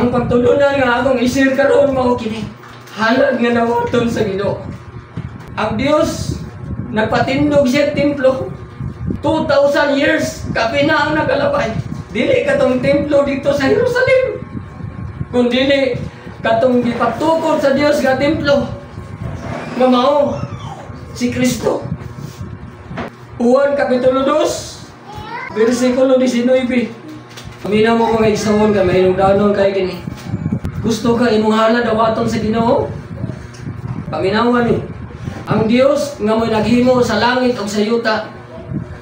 Ang pagtulunan nga akong i-share karon mao kini. Halad nga dawaton sa Ginoo. Ang Dios nagpatindog siya templo. 2,000 years kapin na ang nakalabay. Dili katong templo dito sa Jerusalem, kun dili katong gipatukod sa Dios nga templo nga mao si Kristo. Juan Kapitulo 2, versikulo 19. Paminaw mo, mga igsoon, kay mahinungdanon kay kini. Gusto ka imong halad dawaton sa Ginoo? Paminawan ni. Ang Dios nga mo'y naghimo sa langit ug sa yuta,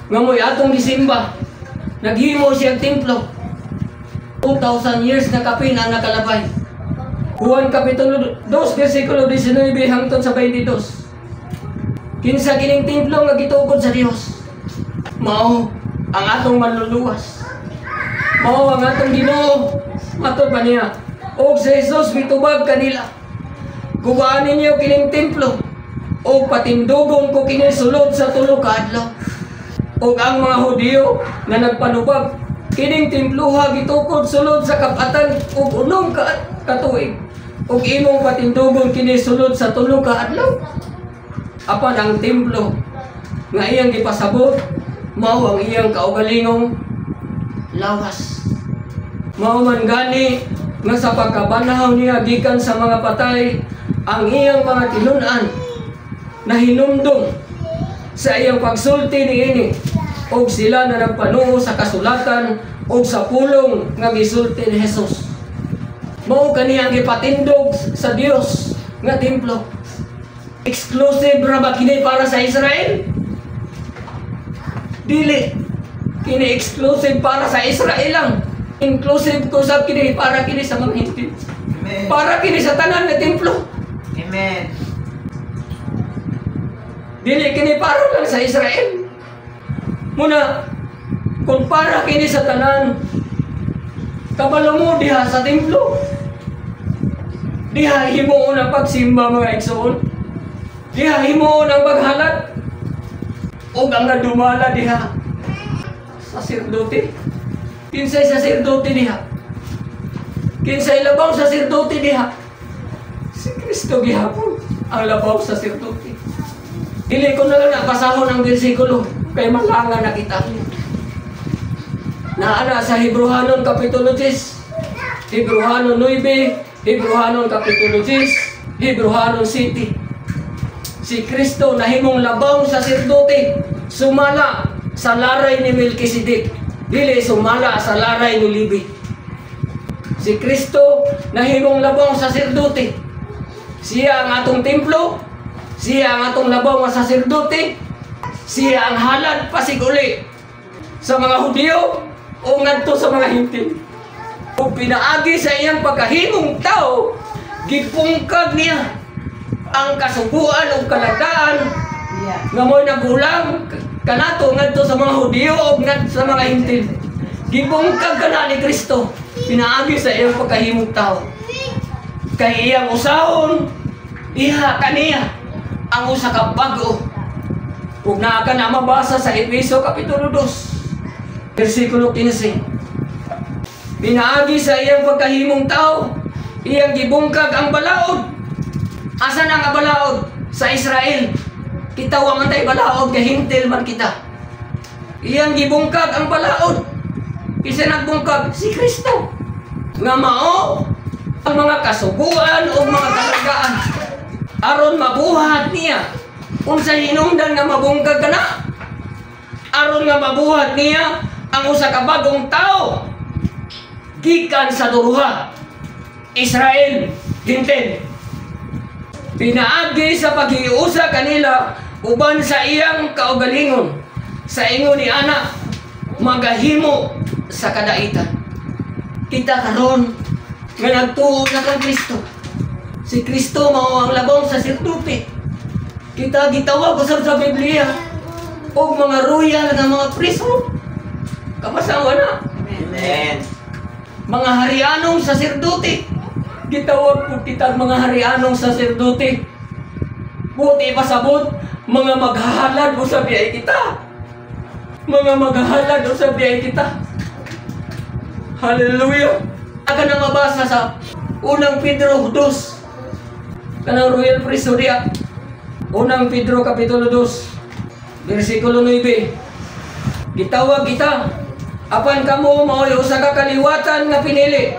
nga mo'y atong gisimba, naghimo siyang templo. 2,000 years na kapin ang nakalabay. Juan Kapitulo 2, versikulo 19 hangtod sa 22. Kinsa kining templo nga gitukod sa Dios? Mao ang atong Manluluwas. Mao ang atong Ginoo. Matod pa niya. Og si Jesus mitubag kanila: "Gubaan ninyo kining templo o patindugon ko kini sulod sa 3 ka adlaw." Og ang mga Hudiyo nga nagpanubag, "Kining templuha gitukod sulod sa kab-atan ug 6 ka tuig. Ug imong patindugon kini sulod sa 3 ka adlaw?" Apan ang templo nga iyang gipasabot mao ang iyang kaugalingong lawas. Mao man gani nga sa pagkabanhaw niya gikan sa mga patay, ang iyang mga tinun-an na hinumdum sa iyang pagsulti niini, og sila na nagpanuo sa kasulatan og sa pulong nga gisulti ni Jesus. Mao kani ang gipatindog sa Dios nga templo. Exclusive ra ba kini para sa Israel? Dili. Kini exclusive para sa Israel lang. Inclusive ko sa kini, para kini sa mga Hentil. Amen. Para kini sa tanan nga templo. Amen. Dili kini para lang sa Israel. Muna, kung para kini sa tanan, kabalo mo diha sa templo. Diha himuon ang pagsimba, mga igsoon. Diha himuon ang paghalad. Og ang nadumala diha, saserdote. Kinsay saserdote diha? Kinsay labaw saserdote diha? Si Kristo gihapon ang labaw saserdote. Dili ko na lang nabasahon ang bersikulo kay malangan na kita. Naa sa Hebrohanon Kapitulo 10, Hebrohanon 9, Hebrohanon Kapitulo 10, Hebrohanon 7. Si Kristo nahimong labawng saserdote sumala sa laray ni Melchizedek, dili sumala sa laray ni Levi. Si Kristo nahimong labawng saserdote. Siya ang atong templo, siya ang atong labaw nga saserdote, siya ang halad pasiguli sa mga Hudiyo o ngadto sa mga Hentil. Ug pinaagi sa iyang pagkahimong tao, gipungkag niya ang kasuguan ug kalagaan nga mo'y nagulang kanato ngadto sa mga Hudiyo o ngadto sa mga Hentil. Gipungkag kana ni Kristo pinaagi sa iyang pagkahimong tao. Kay iyang usahon diha kaniya ang usa ka bag-o. Ug naa ka na mabasa sa Efeso Kapitulo 2, versikulo 15. Pinaagi sa iyang pagkahimong tao, iyang gibungkag ang balaod. Asa na nga balaod? Sa Israel. Kita wa man tay balaod kay Hentil man kita. Iyang gibungkag ang balaod. Kinsa nagbungkag? Si Kristo. Nga mao ang mga kasuguan o mga kalagaan aron mabuhat niya. Unsa hinungdan nga mabungkag kana? Aron nga mabuhat niya ang usa ka bagong tao gikan sa duha, Israel, Hentil. Pinaagi sa paghiusa kanila uban sa iyang kaugalingon, sa ingon ni ana magahimo sa kadaitan. Kita karon nga nagtuo na kang Kristo, si Kristo mao ang labawng saserdote. Kita gitawag usab sa Biblia og mga royal nga mga priesthood. Kabasawa na. Amen. Mga harianong saserdote. Gitawag po kita mga harianong saserdote. Buti pasabot, mga maghahalad usab diay kita. Mga maghahalad usab diay kita. Hallelujah. Aka na mabasa sa Unang Pedro 2. Kanang royal priesthood diya. Unang Pedro Kapitulo 2, versikulo 9. Gitawag kita, apan kamo mao'y usa ka kaliwatan nga pinili,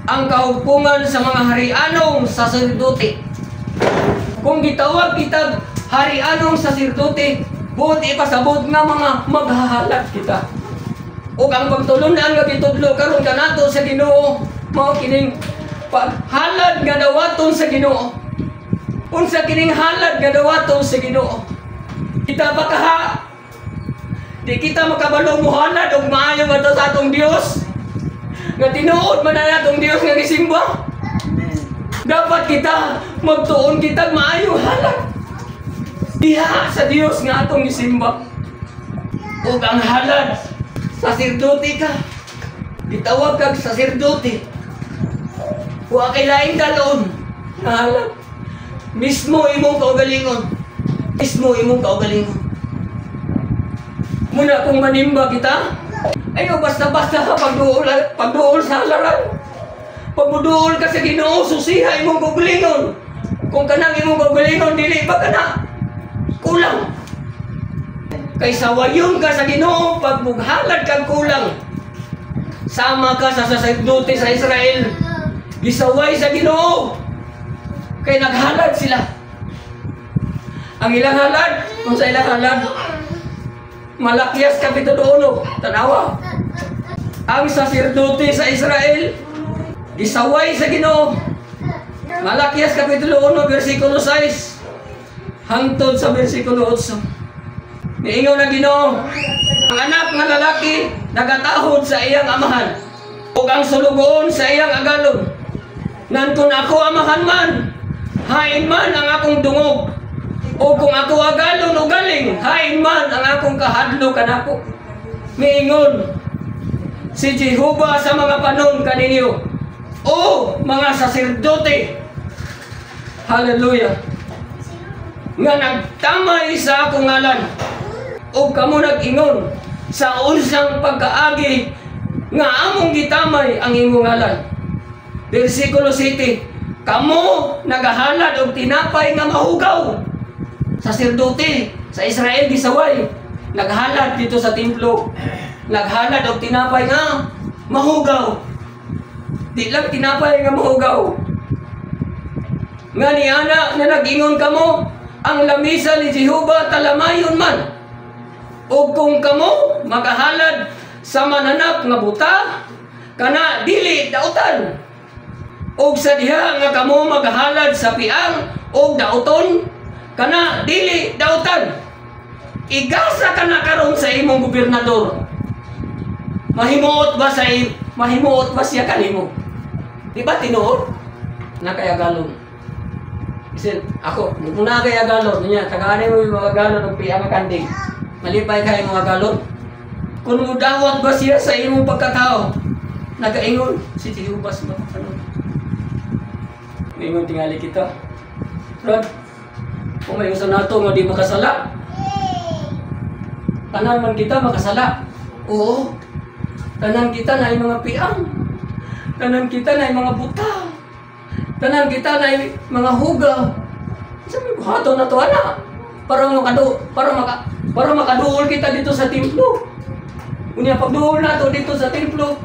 ang kahugpungan sa mga harianong saserdote. Kung gitawag kita harianong saserdote, buot ipasabot nga mga maghahalad kita. Ug ang pagtulunan nga gitudlo karon kanato sa Ginoo mao kining paghalad nga dawaton sa Ginoo. Unsa kining halad nga dawaton sa Ginoo? Kita ba kaha? Di kita makabalo mohalad og maayo ngadto sa atong Dios. Nga tinuod man na atong Dios nga gisimba. Amen. Dapat kita magtuon kita maayong halad diha sa Dios nga atong gisimba. Ug ang halad, saserdote ka. Gitawag kag saserdote. Wa kay laing dalon nga halad. Mismo imong kaugalingon. Mismo imong kaugalingon. Muna kung manimba kita, ayo basta-basta pagduol, pagduol sa halaran. Pagmuduol ka sa Ginoo, susiha imong kaugalingon. Kung kanang imong kaugalingon dili ba kana kulang. Kay sawayon ka sa Ginoo pag mughalad kag kulang. Sama ka sa saserdote sa Israel. Gisaway sa Ginoo. Kay naghalad sila. Ang ilang halad, kung sa ilang halad, Malakias Kapitulo 1, tanawa. Ang saserdote sa Israel, gisaway sa Ginoo. Malakias Kapitulo 1, versikulo 6, hangtod sa versikulo 8. Niingon ang Ginoo, ang anak nga lalaki nagatahod sa iyang amahan, ug ang sulugoon sa iyang agalon. Nan kung ako amahan man, hain man ang akong dungog. O kung ako agalon o galing, hain man ang akong kahadlok kanako. Miingon si Jehova sa mga panon kaninyo, o mga saserdote. Hallelujah. Nga nagtamay sa akong ngalan, o kamo nag-ingon sa unsang pagkaagi nga among gitamay ang imong ngalan. Versikulo 7, kamo nagahalad og tinapay nga mahugaw. Saserdote sa Israel gisaway, naghalad dito sa templo, naghalad og tinapay nga mahugaw. Di lang tinapay nga mahugaw. Nga niana na nag-ingon kamo, ang lamisa ni Jehova talamayon man. O kung kamo magahalad sa mananap nga buta, kana dili dautan. Og sa diha nga kamo magahalad sa piang og dauton, kana dili dautan. Igasa ka na karon sa imong gobernador. Mahimuot ba siya kanimo? Di ba tinuod? Na kay agalon. Isin, ako, kung na kay agalon, niya, tagaan mo yung mga galon og piang nga kanding. Malipay kay mga galon. Kung mudawat ba siya sa imong pagkatao, nagaingon si Jehovah sa mga kanon. Maingon tingali kita. Brad, kung may usa nato nga di makasala, tanan man kita makasala. Oo. Tanan kita na mga piang. Tanan kita na mga buta. Tanan kita na mga hugaw. Sa may buhaton na to, ana. Para makaduol kita dito sa templo. Unya pagduol nato dito sa templo,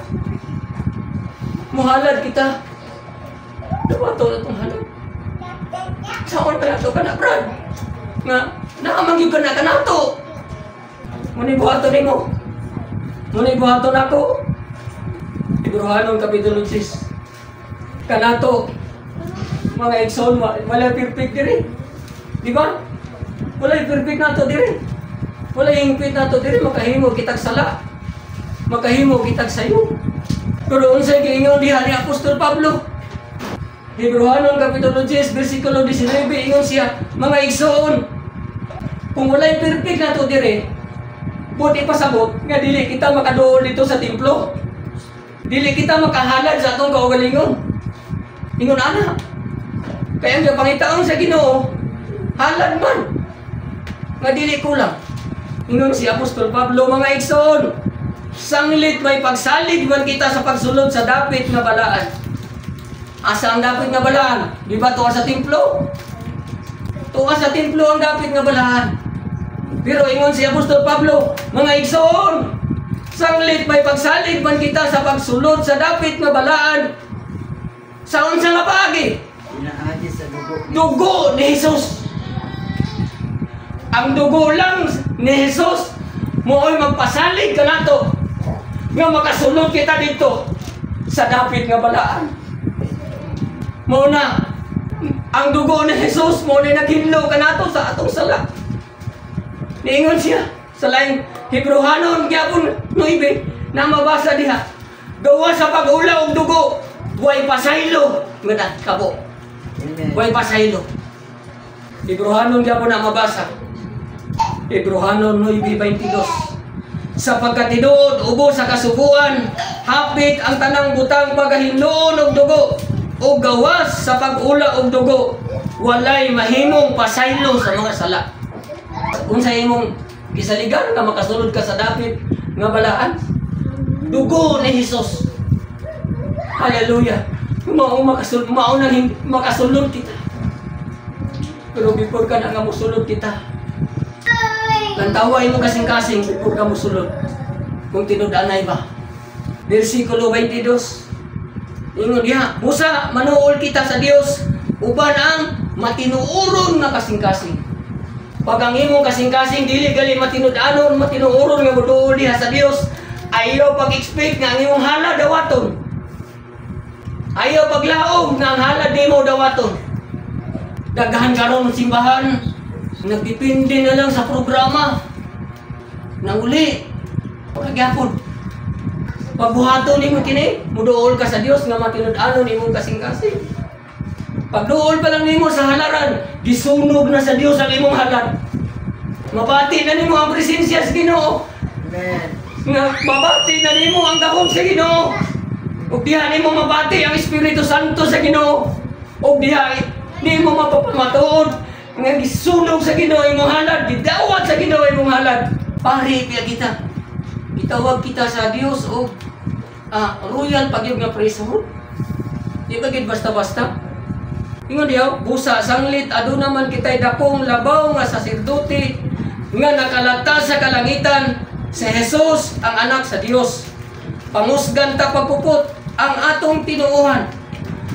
muhalad kita. Dawato na itong halad. Saon ka nato ka na, Brad? Nga, naamang yun ka na ka nato. Ngunit buhaton nimo. Ngunit buhaton ako. Hebreohanon Kapitulo 6. Kanato, mga igsoon, wala perfect diri. Di ba? Wala perfect nato diri. Wala hingpit nato diri. Makahimo kitag sala. Makahimo kitag sayo. Pero unsay giingon diha ni Apostol Pablo? Hebreohanon Kapitulo 10, versikulo 19, ingon siya, mga igsoon, kung walay perfect nato diri, buti pasabot nga dili kita makaduol dito sa templo. Dili kita makahalad sa atong kaugalingon. Ingon ana. Kaya ang pangitaon sa Ginoo, halad man nga dili kulang. Ingon si Apostol Pablo, mga igsoon, Sanglit may pagsalig man kita sa pagsulod sa dapit nga balaan. Asa ang dapit nga balaan? Di ba tuwa sa templo? Tuwa sa templo ang dapit nga balaan. Pero ingon si Apostol Pablo, mga igsoon, sanglit may pagsalig man kita sa pagsulod sa dapit nga balaan. Sa unsa nga paagi? Pinaagi sa dugo. Dugo ni Jesus. Ang dugo lang ni Jesus mooy magpasalig kanato nga makasulod kita dito sa dapit nga balaan. Mao na ang dugo ni Jesus mao na naghinlo kanato sa atong sala. Niingon siya sa laing Hebreohanon gyapon 9 na mabasa diha. Gawa sa pag-ula og dugo, way pasaylo nga kabo. Amen. Way pasaylo. Hebreohanon gyapon na mabasa. Hebreohanon 9:22. Sa pagkatinuod ubos sa kasuguan, hapit ang tanang butang pagahinloon og dugo o gawas sa pag-ula og dugo, walay mahimong pasaylo sa mga sala. Unsa imong gisaligan nga makasulod ka sa dapit nga balaan? Dugo ni Hesus. Hallelujah. Mao makasulod, mao nang makasulod kita. Pero before ka na nga musulod kita, lantawa imong kasing-kasing before ka musulod. Kung tinud-anay ba? Versikulo 22. Ingon diha, busa manuol kita sa Dios uban ang matinuoron nga kasing-kasing. Pag ang imong kasing-kasing dili gali matinud-anon, matinuoron nga moduol diha sa Dios, ayaw pag-expect nga ang imong halad dawaton. Ayaw paglaom nga ang halad nimo dawaton. Daghan karon simbahan, nagdepende na lang sa programa. Nanguli, pagkagyapon. Pagbuhaton nimo kini, muduol ka sa Dios nga matinud-anon imong kasing-kasing. Pagduol pa lang nimo sa halaran, gisunog na sa Dios ang imong halad. Mabati na nimo ang presensya sa Ginoo. Amen. Nga mabati na nimo ang gahom sa Ginoo. Ug diha nimo mabati ang Espiritu Santo sa Ginoo. Ug diha nimo mapapamatuod nga gisunog sa Ginoo imong halad, gidawat sa Ginoo imong halad. Pari biya kita. Gitawag kita sa Dios og royal pagyud nga priesthood. Di ba gid basta-basta? Ingon diha, busa sanglit aduna man kitay dakong labaw nga saserdote nga nakalata sa kalangitan, si Jesus ang anak sa Dios. Pamusgan ta pagpupot ang atong tinuohan.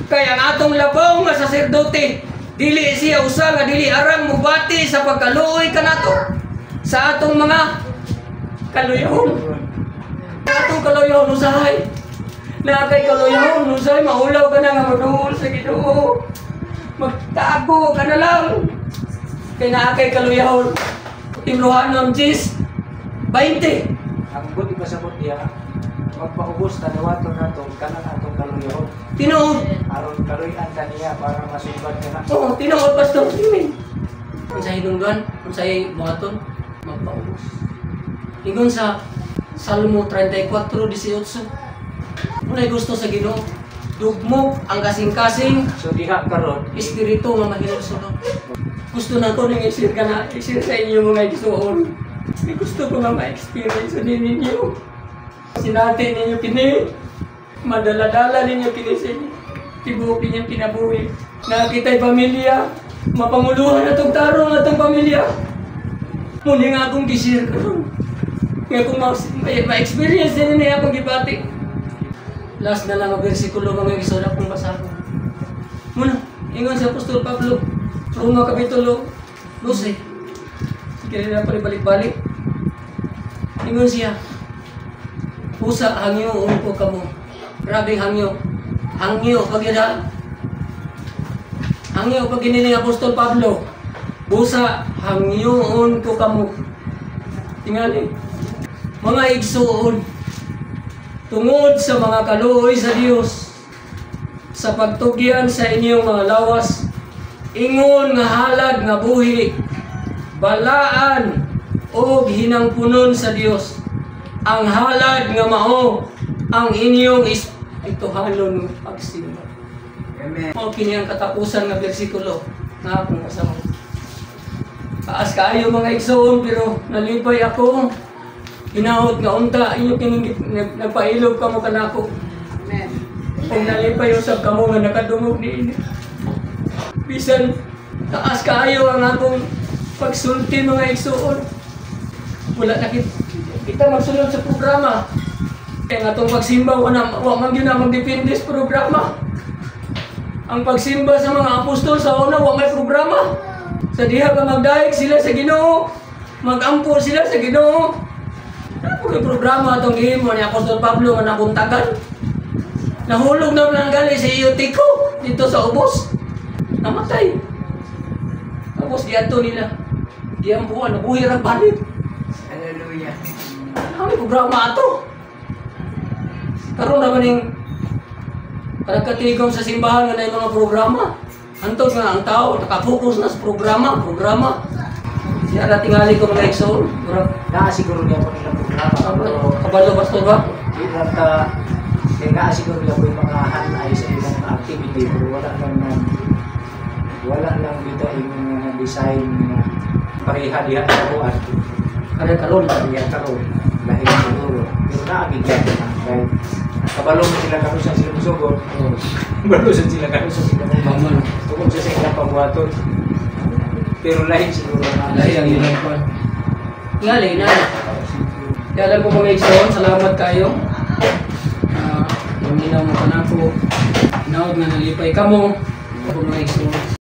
Kay ang atong labaw nga saserdote dili siya usa nga dili arang mubati sa pagkaluoy kanato sa atong mga kaluyahon. Atong kaluyahon usahay. Na kay kaluyahon usahay maulaw ka na nga maduol sa Ginoo. Magtago ka na lang. Kay naa kay kaluyahon. Hebreohanon 10:20. Ang good ipasabot niya, magpaubos na dawaton nato kanang atong kaluyahon. Tinuod. Aron kaluy-an kaniya para masumbat ka na. Oo, tinuod, Pastor. Amen. Unsay hinungdan, unsay buhaton, magpaubos. Ingon sa Salmo 34:18. Unay gusto sa Ginoo, dugmok ang kasing-kasing. So diha karon espiritu nga mahinulsudon. Gusto na ko ning i-share ka na, i-share sa inyo mga igsuon. Gusto ko nga ma-experience din ninyo. Sinati ninyo kini, madala-dala ninyo kini sa inyo. Tibuok ninyong kinabuhi. Nakita'y pamilya, mapanguluhan atong tarong atong pamilya. Muni nga akong gi-share karon. Nga kung ma-experience ninyo niya akong gibati. Last na lang ang bersikulo mga igsuon akong basahon. Muna, ingon si Apostol Pablo, Roma Kapitulo 12. Kaya na pa balik-balik. Ingon siya, pusa hangyo ko kamo. Grabe hangyo. Hangyo pag yun. Hangyo pag ni Apostol Pablo. Busa hangyoon ko kamo. Tingali. Mga igsuon, tungod sa mga kaluoy sa Dios, sa pagtugyan sa inyong mga lawas, ingon nga halad nga buhi, balaan og hinangpunon sa Dios. Ang halad nga mao ang inyong espirituhanon pagsimba. Amen. Mao kini ang katapusan nga bersikulo nga akong kasama. Taas kaayo mga igsoon, pero nalipay ako Hinaot nga unta inyo kining nagpailob kamo kanako. Amen. Kung nalipay usab kamo nga nakadungog niini. Bisan taas kaayo ang akong pagsulti, mga igsuon. Wala na kita magsunod sa programa. Kaya nga atong pagsimba, wala, wa man gyud na magdepende sa programa. Ang pagsimba sa mga apostol sa una, wa may programa. Sa diha nga magdayeg sila sa Ginoo, magampo sila sa Ginoo. Ano po yung programa atong gihimo ni Apostol Pablo nga nabuntagan? Nahulog na lang gali si Eutico dito sa ubos. Namatay. Tapos diadto nila. Giampuan, nabuhi ra balik. Hallelujah. Ano may programa ato? Karon naman ning katigom sa simbahan nga na mga programa. Antod nga ang tao nakapokus na sa programa, programa. Siya na tingali ko, mga igsoon. Murag Naa siguro niya po nilang programa. Pero kabalo, pastor ba? di lang ta kay naa siguro nila po yung mga hanay sa ilang mga activity, pero wala lang dito yung mga design nga pareha diha sa buwan. Kaya karon. Pareha karon, lahi siguro, pero naa gid yan na kay kabalo mo sila kanusa sila musugod, kabalo sa sila kanusa sila mo Maman. tungkol sa ilang pambuhaton, pero lahi siguro na. Lahi ang ilang kwan. Ngali na. Kaya alam ko, mga igsoon, salamat kayo. Paminaw mo kanako. Hinaot nga nalipay kamo. Ako, mga igsoon.